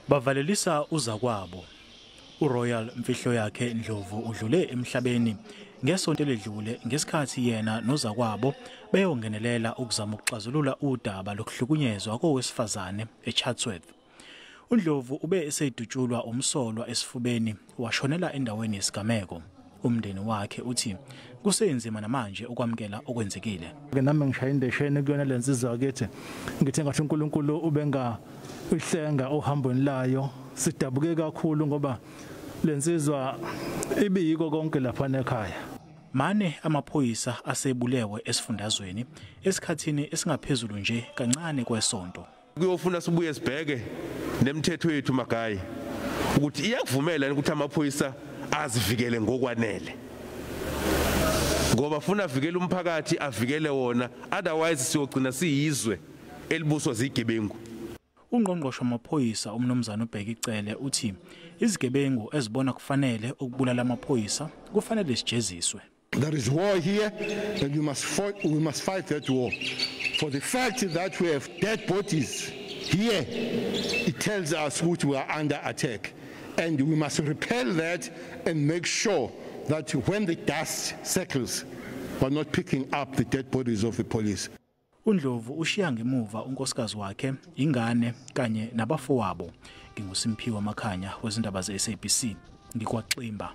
Bavalelisa uzakwabo. URoyal Mfihloyakhe Ndlovu udlule emhlabeni ngesonto eledlule ngesikhathi yena nozakwabo beyongenelela ukuzama ukuxazulula udaba lokuhlukunyezwa kowesifazane eChatsworth. UNdlovu ube esedutshulwa umsolwa esifubeni washonela endaweni yesigameko. Umndeni wakhe uthi kusenzima namanje ukwamukela okwenzekile. Ke nami ngishaya indesheni kuyona lensizwa kithi, ngithe ngathi uNkulunkulu ubenga ihlenga ohambweni layo. Sidabuke kakhulu ngoba lensizwa ibiyiko konke lapha ekhaya. Mane amaphoyisa asebulewe esifundazweni esikhathini esingaphezulu nje kancane kwesonto. Kuyofuna sibuye sibheke nemithetho yethu, Magayi, ukuthi iyakuvumela ukuthi amaphoyisa azivikele ngokwanele, ngoba funa avikele umphakathi, avikele wona, otherwise siyogcina siyizwe elibuswa zigebengu. Ungqongqoshe wamaphoyisa umnumzana uBheki Cele uthi izigebengu ezibona kufanele ukubulala amaphoyisa kufanele sijeziswe. There is war here and we must fight that war. For the fact that we have dead bodies here, it tells us that we are under attack. And we must repel that and make sure that when the dust settles, we're not picking up the dead bodies of the police. UNdlovu ushiya ngemuva unkosikazi wakhe, ingane kanye nabafowabo. NginguSimphiwe Makhanya wezindaba ze-SABC, ngikwaXimba.